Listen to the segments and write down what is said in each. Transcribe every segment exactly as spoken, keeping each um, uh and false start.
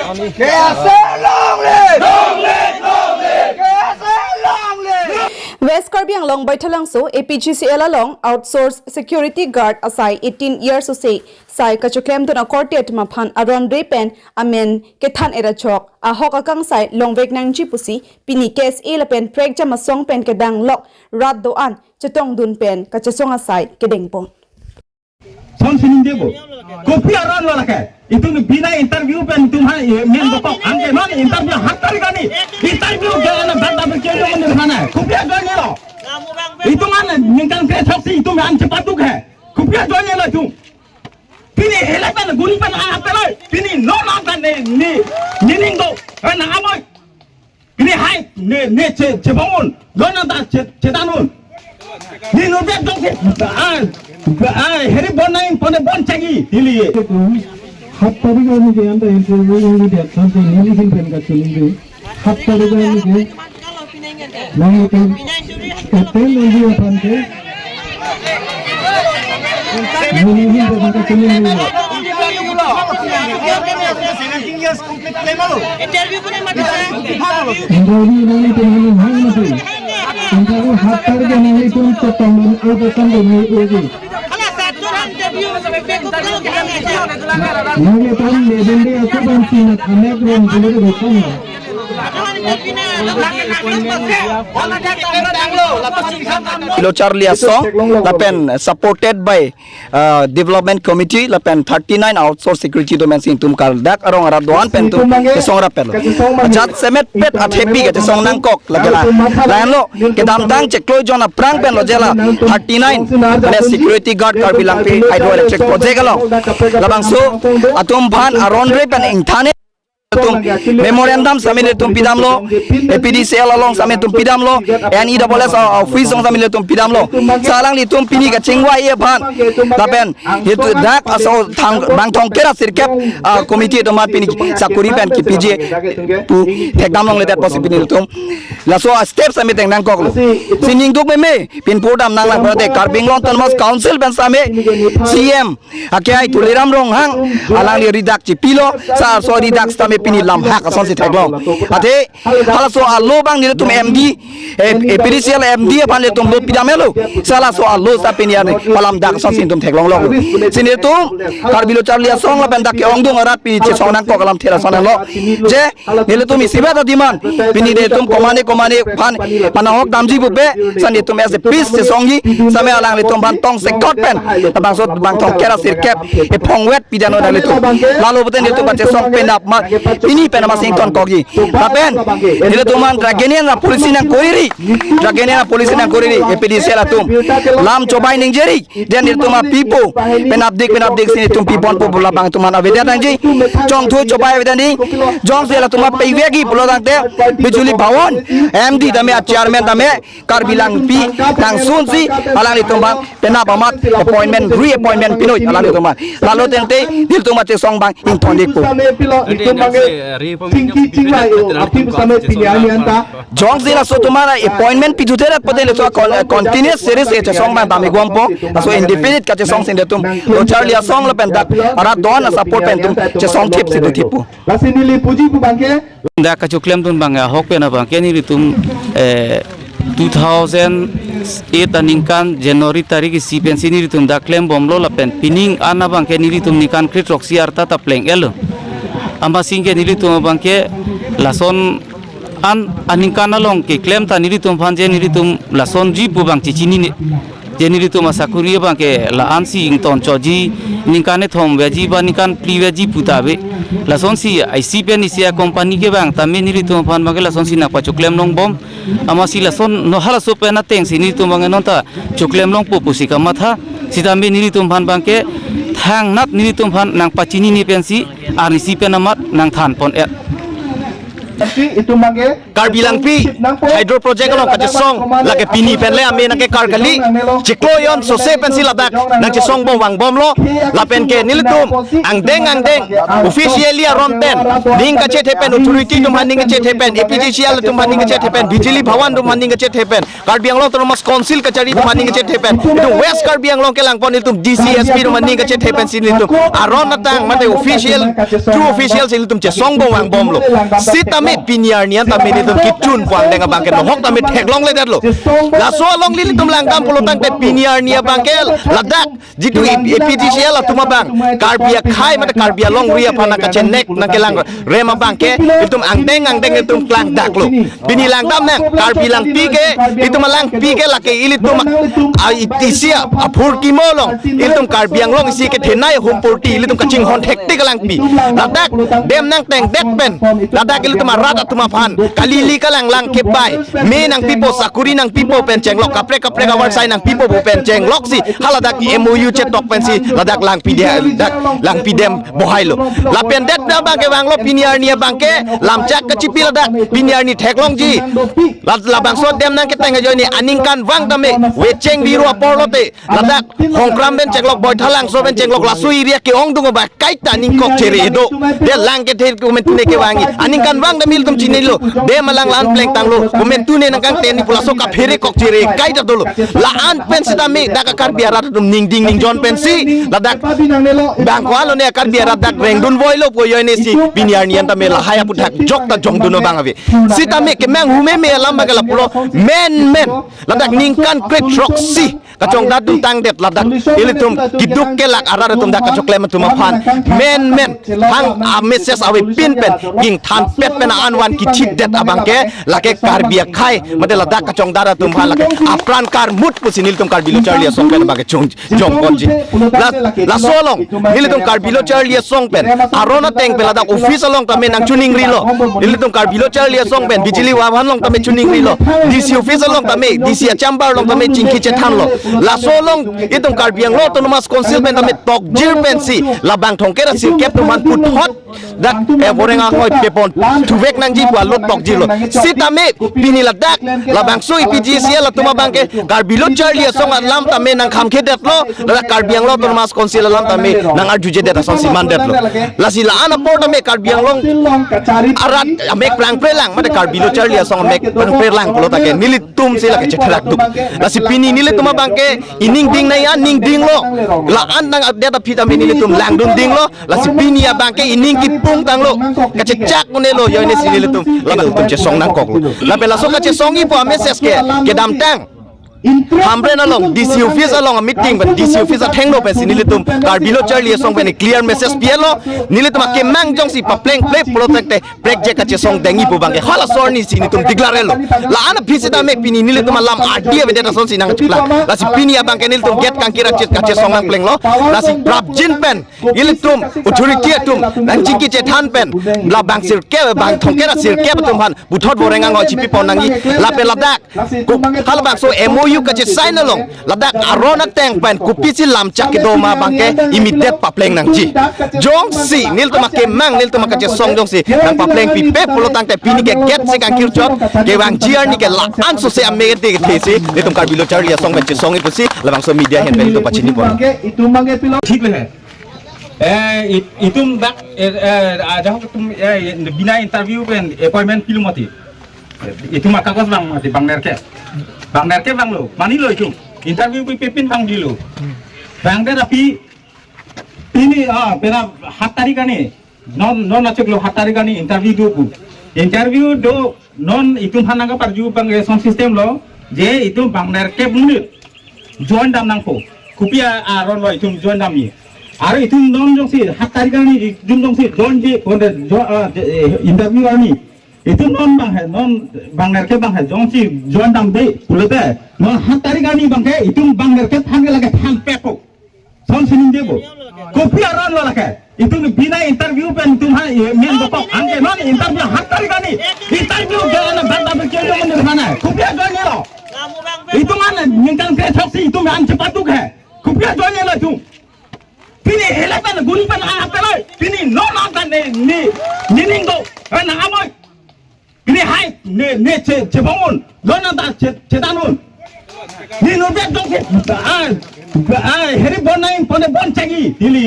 K S A long live! Long live, long live! K S A long live! West Karbi Anglong Baithalangso A P G C L along outsource security guard asai eighteen years ose sai kachoklemdun akorte atum aphan aron re pen amen kethan era chok ahok akangsai longvek nangji pusi pini K S A lapen prekjam asong pen kedang lok rat do-an chetongdun pen kachesong asai kedengpon. Son sining debo. Kopi aron lo lake. Itum bina interview pen itum ha, eh, men bokok. Anke non interview hat tarik ani. Interview ke ana banda berkelo men hana. Kopi aron lo. Itum an ningkan kre thok si itum an cepat duk hai. Kopi aron lo itum. Pini helai pen guri pen an apelai. Pini non an kan ne ni ni ning do. Ana amoi. Pini hai ne ne che che bangun. Lona da che che danun. Ni no bet dong ke. Ah, ah, heri bon nai pone bon chagi. Dili. Hat tarik arni ke anta interview nangji det, thanpi neli hin pen kachini de. Hat tarik arni ke. Nang itu. Eten nangji aphan ke. Neli hin pen kachini de. Interview nang itu nang hang mati. Interview hat tarik arni itu chetongdun apa kan de nai uji. Nang itu nang itu aku ban sinat anek ron dulu de kong. Locharli Asong lapen supported by uh, Development Committee lapen thirty-nine outsource security domain sing tum kal dak arong arat do-an pen tum kesong rap pelo. Ajat semet pet athepi kachesong nangkok lagi la. Lahenlo kedamtang chiklo jon aphrang pen lo jela thirty-nine le security guard Karbi Langpi hydroelectric project along. Labangso atum aphan aron re pen ingthane tum memorandum sami nelitum pidamlo, A P D C L along sami tum pidamlo, N E S S office along sami nelitum pidamlo. Sa alanglitum pini kachingvai aphan lapen itu dak aso thang bang thongkep ra sirkep, ah, committee atum aphan pini sakuri pen kipiji pu thekdam longledet pusi pini nelitum laso step sami teng nangkoklo. Sining duk meme pin pudam nanglang berarti Karbi Anglong Autonomous Council pen sami C M Akhai Tuliram Ronghang alangli ridak chipilo, sa so ridak sitame pini lam hak asonsi theklong. Athe halaso alo abang nelitum M D, eh, A P D C L M D aphan nelitum lo pidam helo. Sa laso alo sa pini arni palam dak asonsi nelitum theklonglo. Si nelitum Karbi Locharli Asong lapen dak ke-ongdung arat pini chesong nangkok alam thela son lo. Je nelitum isivet adiman pini nelitum komane komane aphan panahok damji pupe, sa nelitum as a peace chesongji, sami alanglitum aphan tongsekot pen labangso bang thongkep ra sirkep ephongvet pidan nelitum. Lalo pute nelitum kachesong penap ma pini pen amat sing tonkokji. Lapen nelitum aphan drug aning apolicy nangkoriri, drug aning apolicy nangkoriri, A P D C L atum lam chobai ningjeri. Jen nelitum apipo penapdik penapdik si nelitum pipon po labang atum aphan avedet nangji. Chongthu chobai avedet nangji. Jongsi latum apei vekji pulo tangte Bijuli Bhawan M D tame, chairman tame Karbi Langpi nangsunsi alanglitum aphan penap amat appointment, reappointment pinoi alanglitum aphan. Lalo tangte nelitum achesong abang ingthon dikpo. Ante nang se, eh, reappointment Tingki chingvai o, aphi same pini arni anta. Jongsi laso atum aphan appointment pithu therat pute laso kon-, continuous series kachesong abang tame guampo. Laso indefinite kachesong si nelitum Locharli Asong lapen dak arat do-an asupport pen tum chesong thip si do thippo. Lasi neli puji pu abangke. Dak kachoklemdun abang ahok pen abangke nelitum, eh, two thousand eight aningkan January tarik isi pensi nelitum dak klembomlo lapen pining an abangke nelitum ningkan kre-throksi arta ta pleng-etlo. Amatsi ke nelitum abangke lason an aningkan along keklem ta nelitum aphan je nelitum lasonji pu abang chechinine. Je nelitum asakuri abangke la-ansi ingtonchotji, ningkan kethom veji ba ningkan phli veji pu ta ave. Lasonsi isi pen isi acompany ke abang tame nelitum aphan abangke lasonsi nangpachoklem longbom. Amatsi lason no halaso pen atengsi nelitum abangke non ta choklem longpo pusi kamatha. Sitame nelitum aphan abangke thangnat nelitum aphan nangpachinine pensi arnisi pen amat nangthanpon-et. Karbi Langpi hydro project along kachesong lake pini pen le ame nangkekar kali, chiklo jon sose pensi ladak nangchesong bom vangbomlo. Lapen ke nelitum angdeng angdeng officially aron pen, ning kachethe pen, authority atum aphan ning kachethe pen, A P D C L atum aphan ning kachethe pen, Bijili Bhawan atum aphan ning kachethe pen, Karbi Anglong Autonomous Council kachari atum aphan ning kachethe pen, itum West Karbi Anglong kelangpon itum D C S P atum aphan ning kachethe pensi nelitum aron atang mate official, true official si nelitum chesong bom vangbomlo. Sitame pini arni an tame nelitum kechun pu angdeng abang ke nohok tame theklongledetlo. Laso along nelitum langdam pulo tangte pini arni abang ke ladak jitu A P D C L atum abang Karbi akhei mate Karbi alongri aphan nangkachenek nangkelang rem abang ke itum angdeng angdeng itum klangdaklo. Pini langdam nang Karbi Langpi ke, itum alangpi ke lake ilitum a, a, isi a, aphurkimo along ilitum Karbi Anglong isi kethenei ahum purti ilitum kachinghon thektik alangpi. Ladak dem nangtengdet pen, ladak ilitum arat atum aphan kali ili kalanglang kebai, me nangpipo, sakuri nangpipo pen chenglok, kaprek kaprek avarsai nangpipo pu pen chenglok si haladak M O U chetok pensi ladak langpi dia, dak langpi dem bohailo. Lapen det abang ke vanglo pini arni abang ke lamchak kachipi ladak pini arni theklongji. La, labangso dem nangketeng ajoine aningkan vang tame Wecheng Biru apor lote ladak Hongkram pen chenglok, Boithalangso pen chenglok, laso area ke-ongdung abang kaita ningkok chere do. De lang kethe komentu ne kevangi. Aningkan vang tame ilitum chinilo. Dem alang la-an plengtanglo. Komentu ne nangkangteni pu laso kaphere kok chere kaita dolo. La-an pen sitame dak Karbi arat atum ningding ningjon pensi ladak bang ko-an lone Karbi arat dak rengdun voilo pu ajoine si pini arni an tame lahai aphuthak jok ta jongdun abang ave. Sitame kemang humeme alam abang ke lapulo menmen. Ladak ningkan kre throksi kachongdat atum tangdet ladak ilitum keduk kelak arat atum dak kachoklem atum aphan menmen hang a message avepin pen ingthanpet pen an van kichitdet abang ke lake Karbi akhei mate ladak kachongdat atum aphan lake apran karmut pusi nelitum Karbi Lo Charli Asong pen abang ke chung jongponji. La, laso along nelitum Karbi Lo Charli Asong pen aron ateng pen ladak office along tame nangchiningrilo. Nelitum Karbi Lo Charli Asong pen Bijili Bhawan along tame chiningrilo. D C office along tame, D C achamber along tame chingki chethanlo. Laso along itum Karbi Anglong Autonomous Council pen tame tokjir pensi labang thomkep ra sirkep atum aphan puthot dak, eh, boreng angoi pepon thuvek nangji pu alot tokjilo. Sitame pini ladak labangso A P D C L atum abang ke Karbi Lo Charli Asong alam tame nangkhamkhedetlo, ladak Karbi Anglong Autonomous Council alam tame nangarjujedet asonsi mandetlo. Lasi la-an apor tame Karbi Anglong arat amek prangprelang mate Karbi Lo Charli Asong amek prangprelang pulo tangte nelitum si lake chetherak duk. Lasi pini nelitum abang ke ining ding nai an ning dinglo. La-an nang update aphi tame nelitum langdun dinglo. Lasi pini abang ke ining kipung tanglo. Kachechak unelo ajoine si nelitum, ladak ilitum chesong nangkoklo. Lapen laso kachesongji pu a message ke kedamtang Hamren along D C office along a meeting pen D C office athengno pensi nelitum Karbi Lo Charli Asong pen clear message pilo. Nelitum akemang jongsi paplengple pulo tangte prekjak kachesong dengji pu abang ke halaso arni si nelitum declare lo. La-an aphi sitame pini nelitum alam ardi avedet asonsi nangchiplang. Lasi pini abang ke nelitum gate kangkir achit kachesong nangplenglo. Lasi prapjin pen ilitum authority atum nangchingki chethan pen labang sirkep, bang thomkep ra sirkep atum aphan puthot boreng angoi chipipon nangji. Lapen ladak ko-, halabangso M O U kachesign along ladak aron ateng pen kopisi lamchak kedo ma abang ke immediate papleng nangji. Jongsi nelitum akemang, nelitum akachesong jongsi nangpaplengpipe pulo tangte pini ke gate si kangkirchot kevangji arni ke la-an sose amek kethe si nelitum Karbi Lo Charli Asong pen chesongji pusi labangso media ahin pen nelitum pachinipon. ठीक है। ए, इ-, इतुम dak, ए, ए, आ, जहाँ तुम, ए, ये बिना interview पे appointment pilo mati. Itum akagos bang mati, bang nerke. Bang nerke bang lo, mani lo itum. Interview pe pepin bang dilo. Bang der api, pini, ah, pera hat tarik ani. Non, non achik lo hat tarik ani interview do pu. Interview do, non itum aphan nangkaparju bang, eh, sound system lo. Je itum bang nerke bunit join dam nangpo. Kopi a, aron lo itum join damji. Aro itum non jongsi hat tarik ani itum jongsi join je konde jo, ah, je, eh, interview ani. Itum non bang he, non bang nerke bang he jongsi join damde pulote non hat tarik ani bang ke itum bang nerke aphan ke lake thanpepo. Sound sining debo. Kopi aron lo lake. Itum bina interview pen itum ha, eh, men bokok. Anke non interview hat tarik ani. Interview ke ana bang bang ke lo menir mana. Kopi ajoine lo. Itum ana ningkan kre throksi itum an chepatuk he. Kopi ajoine lo itum. Pini election guri pen a apelai. Pini non an tan ni, ni, nining do. Ana amoi. Ini hai ne ne che che bangun. Lo nangta che che danun. Ni nurbe dong ke. Ah, ah, heri bon nai pone bon chagi dili.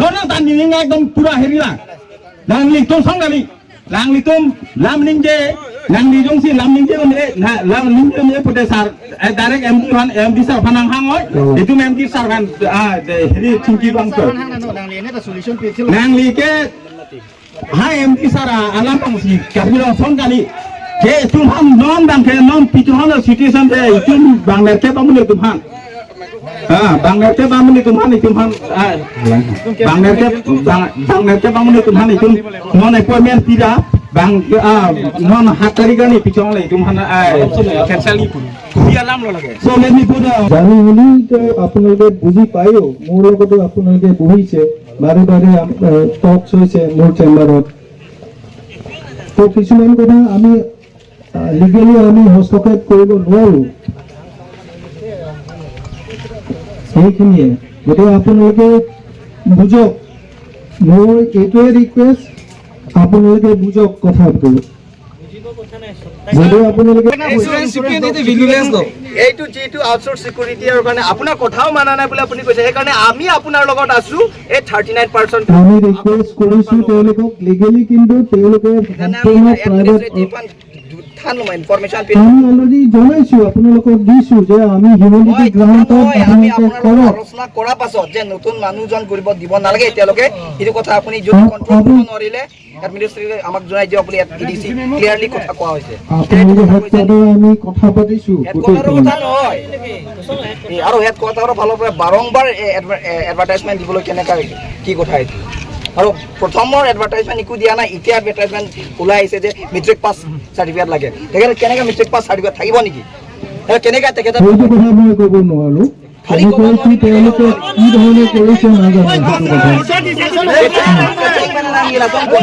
Lo nangta ni ngai dong pura heri la. Nanglitum song kali. Nanglitum lam ningje, nangli jongsi lam ningje un-e, na lam ningje un-e pute sar, eh, direct M D aphan, M D sir aphan nanghang oi. Hmm. Itum M D sir aphan, ah, de, heri chingki bangso. Nangli ke, ha M D sir a, alam bangsi, kami langsung kali. Ke itum aphan non bang ke non pitu aphan situation de, itum bang ler ke bang itum aphan. Ah, bang ner ke bang muni tum aphan itum aphan, ah, bang ner ke bang, bang ner ke bang muni tum aphan itum non appointment pida bang, ah, non hat tarik ani pichong le itum aphan, ah, cancel ni pun. Dia lam lo lagi. So let me put a জানি শুনি তো আপোনালোকে বুজি পায়ো, মোৰ লগতো আপোনালোকে বহিছে, বাৰে বাৰে আম-, আহ, টক হৈছে মোৰ চেম্বাৰত। তো কিছুমান কথা আমি লিগেলি আমি হস্তক্ষেপ কৰিব নোৱাৰো। সেইখিনিয়ে। গতিকে আপোনালোকে বুজক, মোৰ এইটোৱে ৰিকুৱেষ্ট, আপোনালোকে বুজক কথাটো। যদি আপোনালোকে Insurance চি পি এন এইটো ভেলুলেছ ন? এইটো যিটো আউটচোৰ্চ চিকিউৰিটিৰ কাৰণে আপোনাৰ কথাও মানা নাই বুলি আপুনি কৈছে, সেইকাৰণে আমি আপোনাৰ লগত আছো। এই থাৰ্টি নাইন পাৰ্চেণ্ট আমি ৰিকুৱেষ্ট কৰিছো তেওঁলোকক লিগেলি, কিন্তু তেওঁলোকে সেইকাৰণে আমি সম্পূৰ্ণ প্ৰাইভেট এডমিনিষ্ট্ৰেটিভ ইনফৰমেশ্যন আমি অলৰেডি জনাইছো, আপোনালোকক দিছো যে আমি হিউমেনিটি মই গ্ৰাণ্টত নহয়, আমি আপোনালোকে আপোনালোকক কৰক। আলোচনা কৰাৰ পাছত যে নতুন মানুহ জইন কৰিব দিব নালাগে এতিয়ালৈকে, সেইটো কথা আপুনি যদি আপ-, কণ্ট্ৰল কৰিব আপুনি নোৱাৰিলে এডমিনিষ্ট্ৰেটিভ আমাক জনাই দিয়ক বুলি ইয়াত ই ডি চি ক্লিয়াৰলি কথা কোৱা হৈছে। আপোনালোকে হেড কোৱাৰ্টাৰ আমি কথা পাতিছো গোটেইখিনি। কথা নহয়। এই আৰু হেড কোৱাৰ্টাৰৰ ফালৰ পৰা বাৰম্বাৰ এ, এডভাৰ-, এ, এডভাৰটাইজমেণ্ট দিবলৈ কেনেকা, কি কথা এইটো? আৰু প্ৰথমৰ এডভাৰটাইজমেণ্ট একো দিয়া নাই, এতিয়া এডভাৰটাইজমেণ্ট ওলাই আহিছে যে মেট্ৰিক পাছ চাৰ্টিফিকেট লাগে। তেখেতে কেনেকে মেট্ৰিক পাছ চাৰ্টিফিকেট থাকিব নেকি? তেখেতে কেনেকে তেখেতে সেইটো কথা মই ক'ব নোৱাৰো। খালি ক'ব কেনেকৈ কি নোৱাৰিব। তেওঁলোকে কি ধৰণে কৰিছে নাজানো সেইটো কথা। ক'ব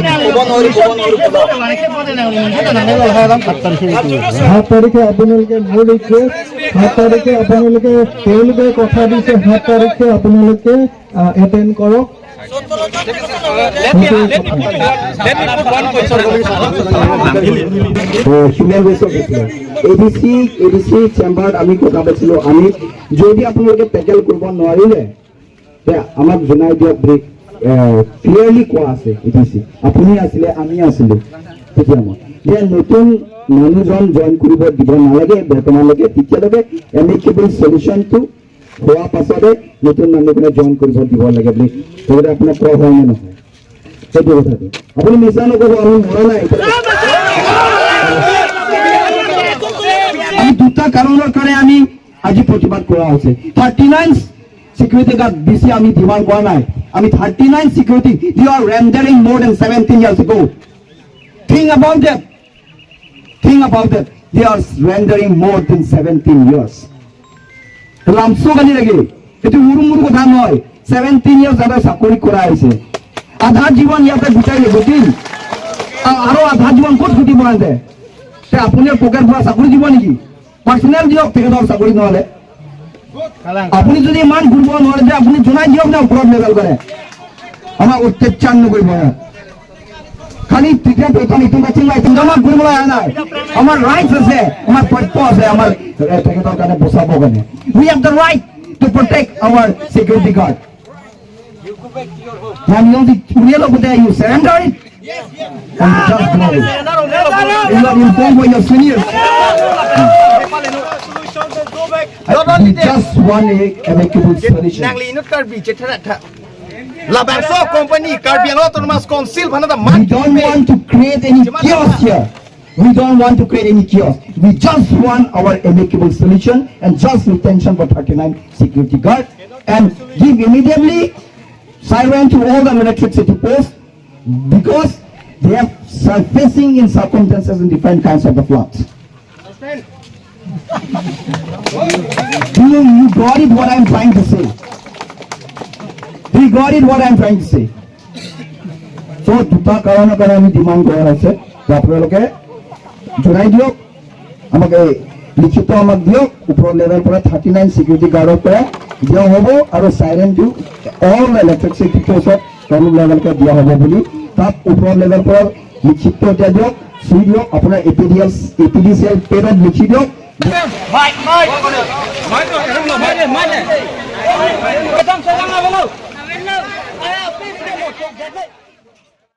নোৱাৰি, ক'ব নোৱাৰি, ক'ব নোৱাৰি। সাত তাৰিখে আপোনালোকে মোৰ ৰিকুৱেষ্ট, সাত তাৰিখে আপোনালোকে, তেওঁলোকে কথা দিছে, সাত তাৰিখে আপোনালোকে, আহ, এটেণ্ড কৰক। Let me, let me, let me put one question. Human resource A D C, A D C চেম্বাৰত আমি কথা পাতিছিলো, আমি যদি আপোনালোকে টেকেল কৰিব নোৱাৰিলে, তে আমাক জনাই দিয়ক বুলি, এ, ক্লিয়াৰলি কোৱা আছে এ ডি চি। আপুনি আছিলে, আমি আছিলো তেতিয়া মই। যে নতুন মানুহজন জইন কৰিব দিব নালাগে বৰ্তমানলৈকে, তেতিয়ালৈকে এমিকেবল চলিউশ্যনটো হোৱা পাছতে নতুন মানুহজনে জইন কৰিব দিব লাগে বুলি তেখেতে আপোনাক কোৱা হয় নে নহয়? সেইটো কথাটো। আপুনি মিছা নক'ব, আমি মৰা নাই। আমি দুটা কাৰণৰ কাৰণে আমি আজি প্ৰতিবাদ কৰা হৈছে। থাৰ্টি নাইন চিকিউৰিটি গাৰ্ড বেছি আমি ডিমাণ্ড কৰা নাই। আমি thirty nine security, they are rendering more than seventeen years ago. Think about that. Think about that. They are rendering more than seventeen years. lamso kali lagi. এইটো সৰু মৰু কথা নহয়। ছেভেণ্টিন ইয়াৰ্ছ এটা চাকৰি কৰা হৈছে। আধা জীৱন ইয়াতে গুচাই দিব দিম। আ-, আৰু আধা জীৱন ক'ত ঘটিব আনতে? তে আপুনি পকেট পৰা চাকৰি দিব নেকি? পাৰ্চনেল দিয়ক তেখেতৰ চাকৰি নহ'লে। আপুনি যদি ইমান ঘূৰিব নোৱাৰে যে আপুনি জনাই দিয়ক না ওপৰত লেভেল কৰে। আমাক অত্যাচাৰ নকৰিব ইয়াত। খালি তেতিয়া বেতন ইটো মেচিং নাই, ইটো জমা কৰিবলৈ অহা নাই। আমাৰ ৰাইটছ আছে, আমাৰ প্ৰাপ্য আছে, আমাৰ, এ, তেখেতৰ কাৰণে বচাবৰ কাৰণে। We have the right to protect our security guard. Now you only, you know, you surrender it. And you just go. You are informed by your seniors. I, we just want a amicable solution. Nangli inut Karbi chetha tha. Labangso company, Karbi Anglong Autonomous Council, bhana da We man don't want to create any chaos here. We don't want to create any chaos. We just want our amicable solution and just retention for thirty-nine security guard and give immediately siren to all the electricity posts because they are surfacing in circumstances in different kinds of the floods. Do you, you got it what I'm trying to say? Do you got it what I'm trying to say? So, দুটা কাৰণৰ কাৰণে আমি ডিমাণ্ড কৰা হৈছে যে আপোনালোকে জনাই দিয়ক, আমাক এই লিখিত আমাক দিয়ক, ওপৰৰ লেভেল পৰা থাৰ্টি নাইন চিকিউৰিটি গাৰ্ডৰ পৰা দিয়া হ'ব আৰু চাইৰেনটো অল ইলেক্ট্ৰিচিটি ফৰ্চত তলৰ লেভেলকে দিয়া হ'ব বুলি তাত ওপৰৰ লেভেল পৰা লিখিত পৰ্যায়ত দিয়ক, চুই দিয়ক, আপোনাৰ A P D L, A P D C L পেডত লিখি দিয়ক।